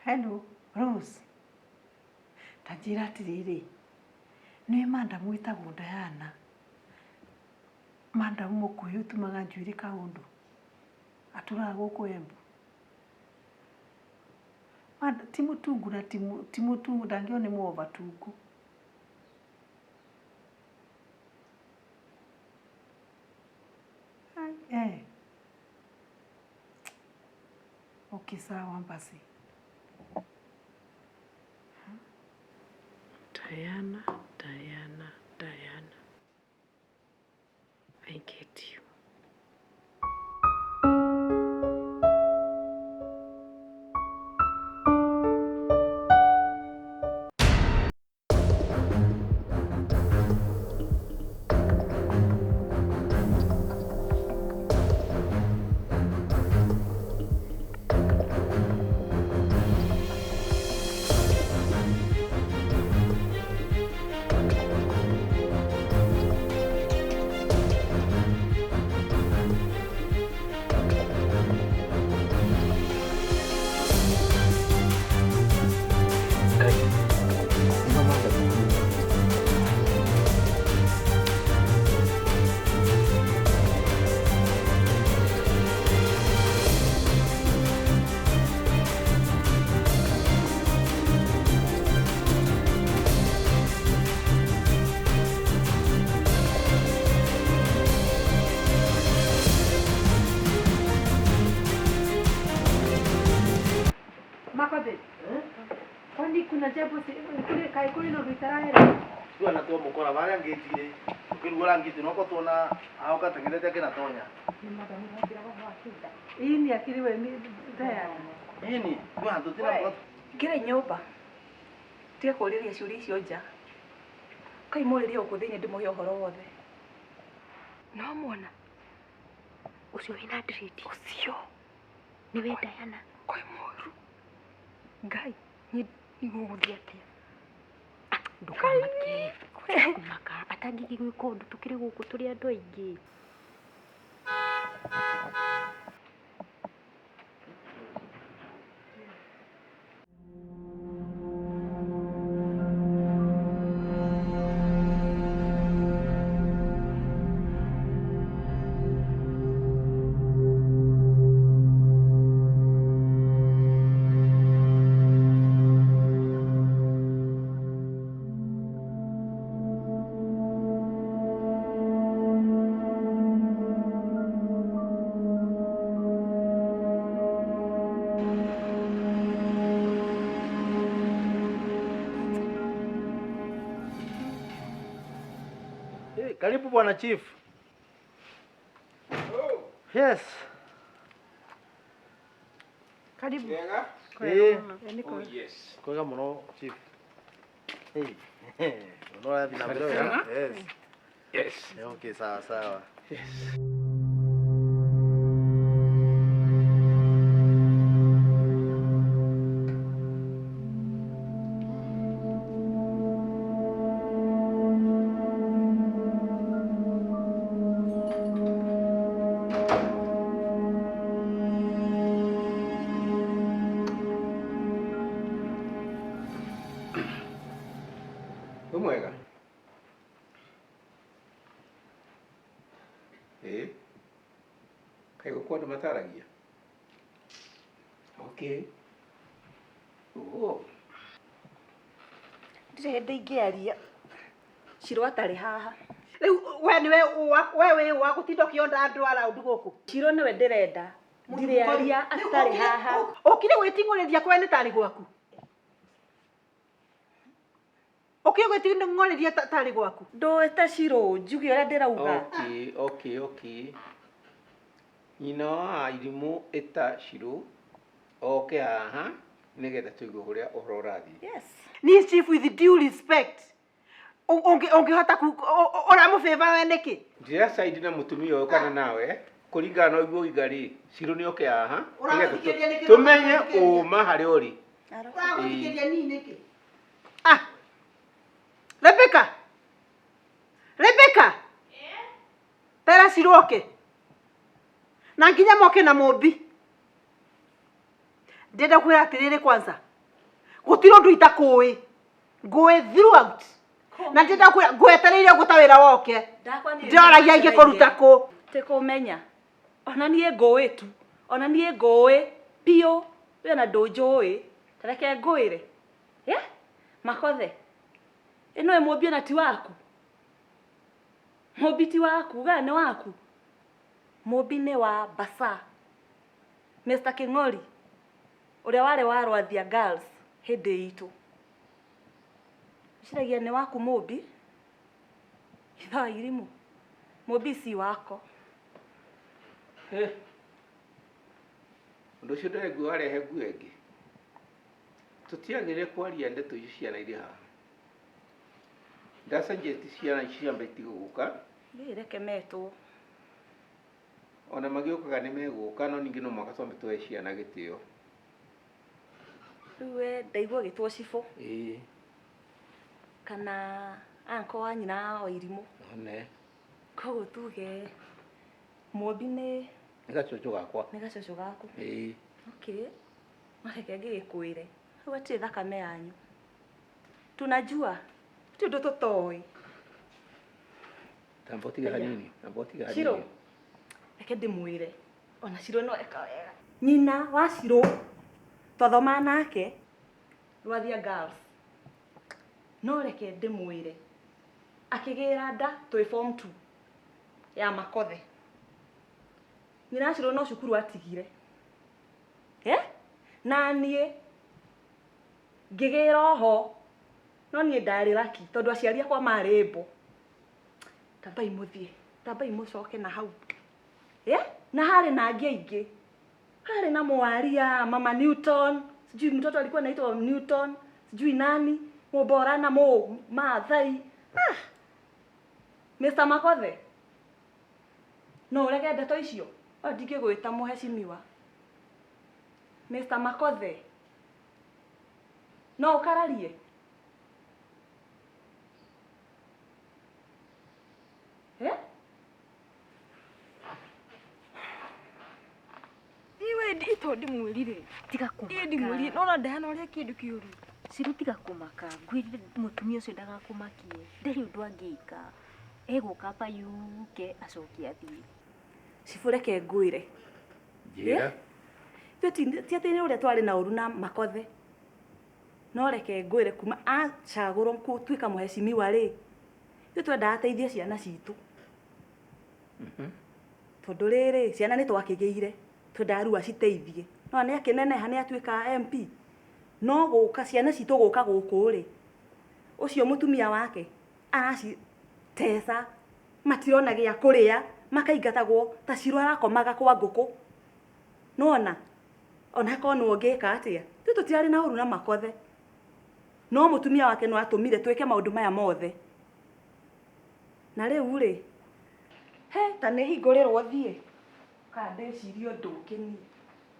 Hello, Rose. Ta njĩra atĩrĩrĩ, nĩ madam wĩtagwo Diana. Madam mũkuhĩ ũtumaga njuĩrĩ kaũndũ. Atũraga gũkũ Embu. Ti mũtungu na ti mũtungu ndangĩona nĩ mũova tungu. Eh. Okay, sawa basi. Diana, Diana, Diana. I get you. Na Jebu kũrĩ kaĩ kũrĩ na ũndũ itaraera. Tuana twamũkora harĩa ngĩti-rĩ ũkĩrugũra ngĩti noko tuona ahoka teng'erete akĩnatonya. Nĩ mwathani wambĩra waha wa kĩnda. Ini akiri we ni Diana. Ini kwĩ handũ tina Ngĩrĩ nyũmba tige kũũrĩria ciũria icio nja kai mũrĩrie gũkũ thĩinĩ ndĩmũhe ũhoro wothe. No mona ũcio wĩna dread Ũcio nĩwe Diana. Kwĩ mũru Ngai niĩ nĩgũgũthiĩ atĩa? Ah, ndũkamake kũmaka atangĩgĩ gwĩka ũndũ tũkĩrĩ gũkũ tũrĩ andũ aingĩ. Hey, karibu bwana chief. Yes. Karibu. Wega? Eh, Niko. Oh, yes. kwega muno chief. Hey. Muno ũrathiĩ na mbere wega. Yes. Yes. Okay, sawa sawa. Yes. Wĩ mwega? Ĩ, kaĩ gũkũ andũ mataragia? Okay. Oh. Ndirĩ hĩndĩ ingĩaria Shiro atarĩ haha. Rĩu we nĩwe we wĩ wa gũtinda ũkĩonda andũ around gũkũ. Shiro nĩwe ndĩrenda. Ndirĩaria atarĩ haha. Ũkire gwĩting'ũrĩria kwene tarĩ gwaku. Ũkire gwĩting'ũrĩria tarĩ gwaku. Ndũĩte Shiro njuge ũrĩa ndĩrauga. Okay, okay, okay. Nyina wa irimũ ĩta Shiro oke haha nĩgetha tũigue ũrĩa ũhoro ũrathiĩ. Yes. Niĩ chief with due respect. Ũngĩhota ũramũbĩba we nĩkĩ? Ndĩracaidi na mũtumia ũyũ kana nawe kũringana na ũguo ũiga rĩ, Shiro nĩ oke haha nĩgetha Ũramũthikĩrĩria nĩkĩ? tũmenye ũma harĩa ũrĩ. Ũramũthikĩrĩria niĩ nĩkĩ? Ah. Rebecca. Rebecca. Tera Shiro oke. Na nginya moke na mũmbi. Ndĩrenda kwĩra atĩrĩrĩ kwanza. Gũtirĩ ũndũ itakũĩ. Ngũĩ throughout. Na ndĩrenda kwĩra ngwetereire ũguo ta wĩra woke. Ndĩroragia ingĩkũruta kũ. Tĩ kũmenya. Ona niĩ ngũĩ tu. Ona niĩ ngũĩ biũ. We ona ndũnjũĩ. Ta reke ngwĩre. Yeah? Makothe. Ĩno ĩ mũmbi ona ti waku. Mũmbi ti waku, ugaga nĩ waku. Mũmbi nĩ wa Basa. Mr. King'ori ũrĩa warĩ wa Rwathia Girls hĩndĩ itũ. Ũciragia nĩ waku mũmbi? Ithaa irimũ. Mũmbi si wako. Ũndũ ũcio ndĩraigua warehe nguo ĩngĩ. Tũtiagĩrĩire kwaria ndeto icio ciana irĩ haha. Ndacenjetie ciana ici ciambe itige gũka. Niĩ reke metwo. Ona magĩũkaga nĩ megũka no ningĩ no mũhaka twambe tũhe ciana gĩtĩo. Rĩu we ndaigua ũgĩtwo cibũ. Ĩĩ. Kana anko wa nyina wa irimũ. One. Koguo tuge mũmbi nĩ Nĩ gacũcũ gakwa. Nĩ gacũcũ gaku. Ĩĩ. Okay. Mareke ngĩgĩkwĩre. Hau hatirĩ thakame yanyu. Tunajua. Ti ũndũ tũtoĩ. Tamba ũtige hanini. Tamba ũtige hanini. Shiro. Reke ndĩmwĩre. Ona Shiro no eka wega. Nyina wa Shiro twathomaga nake Rwathia Girls. No reke ndĩmwĩre. Akĩgĩra nda twĩ form 2 ya Makothe. Nyina wa Shiro no cukuru atigire. Eh? Na niĩ Ngĩgĩra oho. No niĩ ndarĩ lucky tondũ aciari akwa marĩ mbo. Tambai mũthiĩ, tambai mũcoke na hau. Yeah? Na harĩ na angĩ aingĩ. Harĩ na mwaria, Mama Newton, sijui mtoto alikuwa anaitwa Newton, sijui nani, Muborana mu Maathai. Ah. Mr. Makothe. No ũrege ndeto icio? O ndingĩgwĩta mũhecimiwa. Mr. Makothe. No ũkararie? Eh? Iwe ndito ndimwĩrire. Tiga Ĩ kũmaka. ndimwĩrire. Nona ndehana ũrĩa kĩndũ kĩũru. Ciru tiga kũmaka. Ngwĩrire mũtumia ũcio ndagakũmakie. Ndarĩ ũndũ angĩka. Egũka payuke acoke athiĩ. Cibũ reke ngwĩre. Njĩra. Ithuĩ ti atĩ nĩ ũrĩa twarĩ na ũru na Makothe. No reke ngwĩre kuma acagũrwo gũtuĩka mũhecimiwa rĩ, ithuĩ twendaga ateithie ciana citũ. Tondũ rĩrĩ, ciana nĩ twakĩgĩire, twendaga rĩu aciteithie. No nĩ akĩneneha nĩ atuĩka MP. No gũka ciana citũ gũka gũkũ rĩ, ũcio mũtumia wake araciteca, matirona gĩa kũrĩa, makaingatagwo ta Ciro arakomaga kwa ngũkũ. Nĩwona? Ona akorwo nĩwe ũngĩka atĩa? Ithuĩ tũtirarĩ na ũru na Makothe. No mũtumia wake no atũmire twĩke maũndũ maya mothe. Na rĩu rĩ, he ta nĩ hingũrĩrwo thiĩ. Kana ndĩcirie ũndũ ũngĩ niĩ.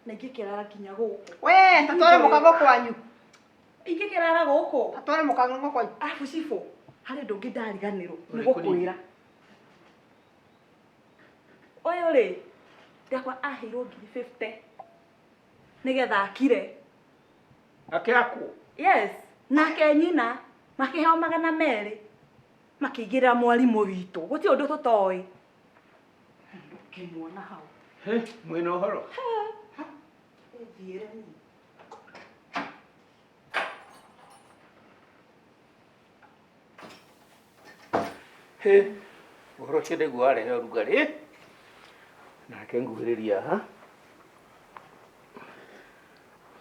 Na ingĩkĩrara nginya gũkũ. We, tatware mũkango kwanyu. Ingĩkĩrara gũkũ. Tatware mũkango kwanyu. Arabu cibũ, harĩ ũndũ ũngĩ ndariganĩrwo nĩ Ũrĩkũ gũkwĩra. Ũyũ rĩ, ndakwa aheirwo 50,000 nĩgetha akire. Akĩakwo? Yes, nake nyina makĩheo 200 makĩigĩrĩra mwarimũ witũ. Gũtirĩ ũndũ tũtoĩ. Ngĩmuona hau. He, mwĩna ũhoro? Ĩthiĩre niĩ. He, ũhoro ũcio ndaigua warehe ũrugarĩ. Nake nguhĩrĩria haha.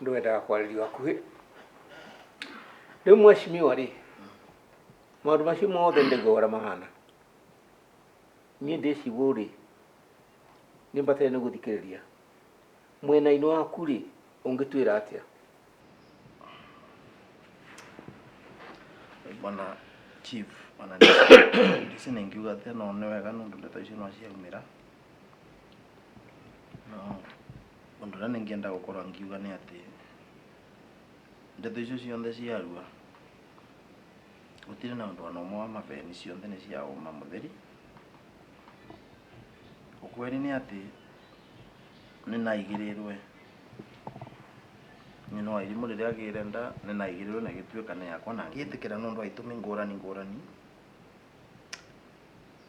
Ndwendaga kwarĩrio hakuhĩ. Rĩu mheshimiwa rĩ, maũndũ macio mothe ndaigua ũrĩa mahana. Niĩ ndĩcibũ rĩ, nĩ mbataire nĩ gũthikĩrĩria. Mwena-inĩ waku rĩ, ũngĩtwĩra atĩa? Bwana chief, ona ndici nĩ ngiuga atĩ no nĩ wega nĩ ũndũ ndeto icio no ciaumĩra. No ũndũ ũrĩa nĩngĩenda gũkorwo ngiuga nĩ atĩ ndeto icio ciothe ciarua gũtirĩ na ũndũ ona ũmwe wa mabeni, ciothe nĩ cia ũma mũtheri. Ũkweri nĩ atĩ nĩ naigĩrĩrwe nyina wa irimũ rĩrĩa agĩire nda nĩ naigĩrĩrwe na ĩgĩtuĩka nĩ yakwa na ngĩtĩkĩra nĩ ũndũ wa itũmi ngũrani ngũrani.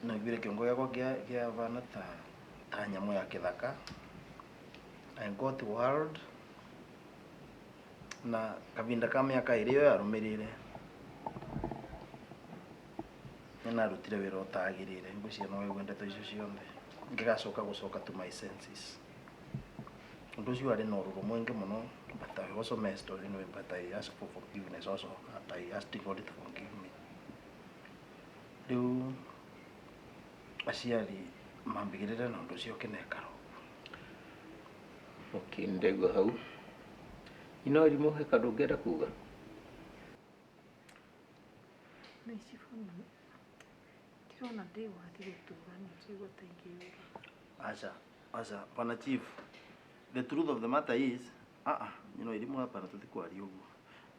Naiguire kĩongo gĩakwa kĩabana ta nyamũ ya kĩthaka. I got world na kavinda ka mĩaka ĩrĩ ĩyo yarũmĩrĩire nĩ narutire wĩra ũtagĩrĩire. Ngwĩciria no wĩigue ndeto icio ciothe ngĩgacoka gũcoka to my senses. Ũndũ ũcio warĩ na ũrũrũ mũingĩ mũno, but I also messed up anyway, but I asked for forgiveness also, and I asked God to forgive me. Rĩu aciari mambigĩrĩre na ũndũ ũcio ũkĩnekara ũguo. Okay, ndaigua hau. Nyina wa irimũ he kaũndũ ũngĩenda kuga? Nĩ cibũ ndirona ndĩ wathi gũtura nĩ njigua ta ingĩyũraga. Acha, acha, bwana chief. The truth of the matter is, nyina wa irimũ hapana tũtikwaria ũguo.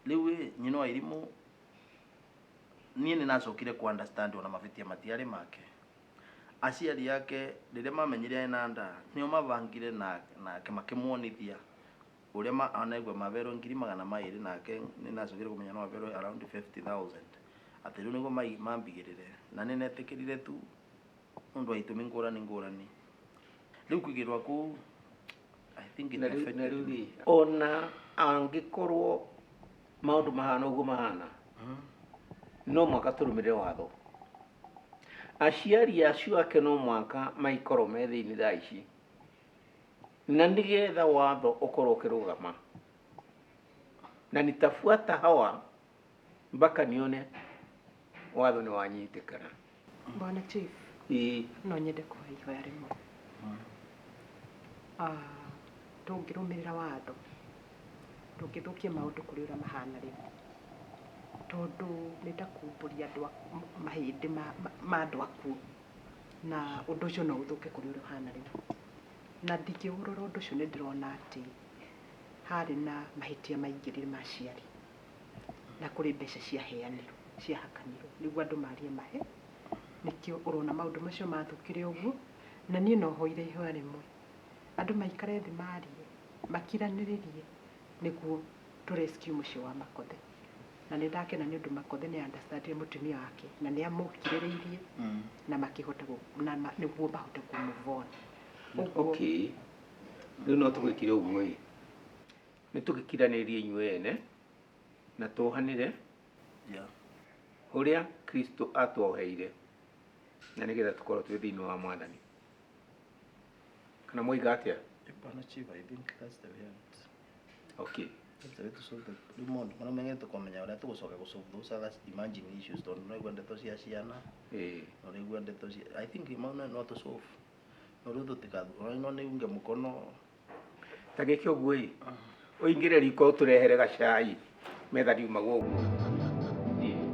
Rĩu ĩ, nyina wa irimũ niĩ nĩ nacokire ku understand ona mabĩtia matiarĩ make. Aciari ake rĩrĩa mamenyire ena nda nĩo mabangire nake makĩmuonithia ũrĩa anaigua maberwo 200,000 nake nĩ nacokire kũmenya no aberwo around 50,000 atĩ rĩu nĩguo mambigĩrĩre na nĩ netĩkĩrire tu nĩ ũndũ wa itũmi ngũrani ngũrani. Rĩu kũigĩrwo kũu I think it Na rĩu affected me. rĩ, ona angĩkorwo maũndũ mahana ũguo mahana, no mũhaka tũrũmĩrĩre watho. Aciari acio ake no mũhaka maikorwo me thĩinĩ thaa ici, na nĩgetha watho ũkorwo ũkĩrũgama. Na nitafuata hawa mpaka nione watho nĩ wanyitĩkana. Bwana Chief, Ĩĩ. No nyende kũhe ihoya rĩmwe. Ah, tũngĩrũmĩrĩra watho ndũngĩthũkia maũndũ kũrĩ ũrĩa mahana rĩu, tondũ nĩ ta kumbũria andũ mahĩndĩ ma andũ akuũ, na ũndũ ũcio no ũthũke kũrĩ ũrĩa ũhana rĩu. Na ndingĩũrora ũndũ ũcio, nĩ ndĩrona atĩ harĩ na mahĩtia maingĩ ma aciari, na kũrĩ mbeca ciaheanirwo, ciahakanirwo nĩguo andũ marie mahe, nĩkĩo ũrona maũndũ macio mathũkire ũguo. Na niĩ no hoire ihoya rĩmwe, andũ maikare thĩ, marie, makiranĩrĩrie nĩguo tũ rescue mũciĩ wa Makothe. Na nĩ ndakena nĩ ũndũ Makothe nĩ understandire mũtumia wake na nĩ amũkirĩrĩirie na makĩhota na nĩguo mahote kũ move on. Ũguo Okay, rĩu no tũgĩkire ũguo ĩ, nĩ tũgĩkiranĩrie inyuĩ ene na tuohanĩre ũrĩa Kristo atuoheire, na nĩgetha tũkorwo twĩ thĩinĩ wa Mwathani. Kana moiga atĩa? Bwana Chief, I think that's the way out. Okay. That's the way to solve the rĩu maũndũ marĩa mengĩ tũkamenya ũrĩa tũgũcoka gũ solve those other emerging issues, tondũ no igua ndeto cia ciana, no rĩigua ndeto cia, I think mau no tũ solve, no rĩu tũtika no nĩ unge mũkono. Ta gĩke ũguo ĩ, ũingĩre riko ũtũrehere gacai, metha ndiumagwo ũguo. Ĩĩ.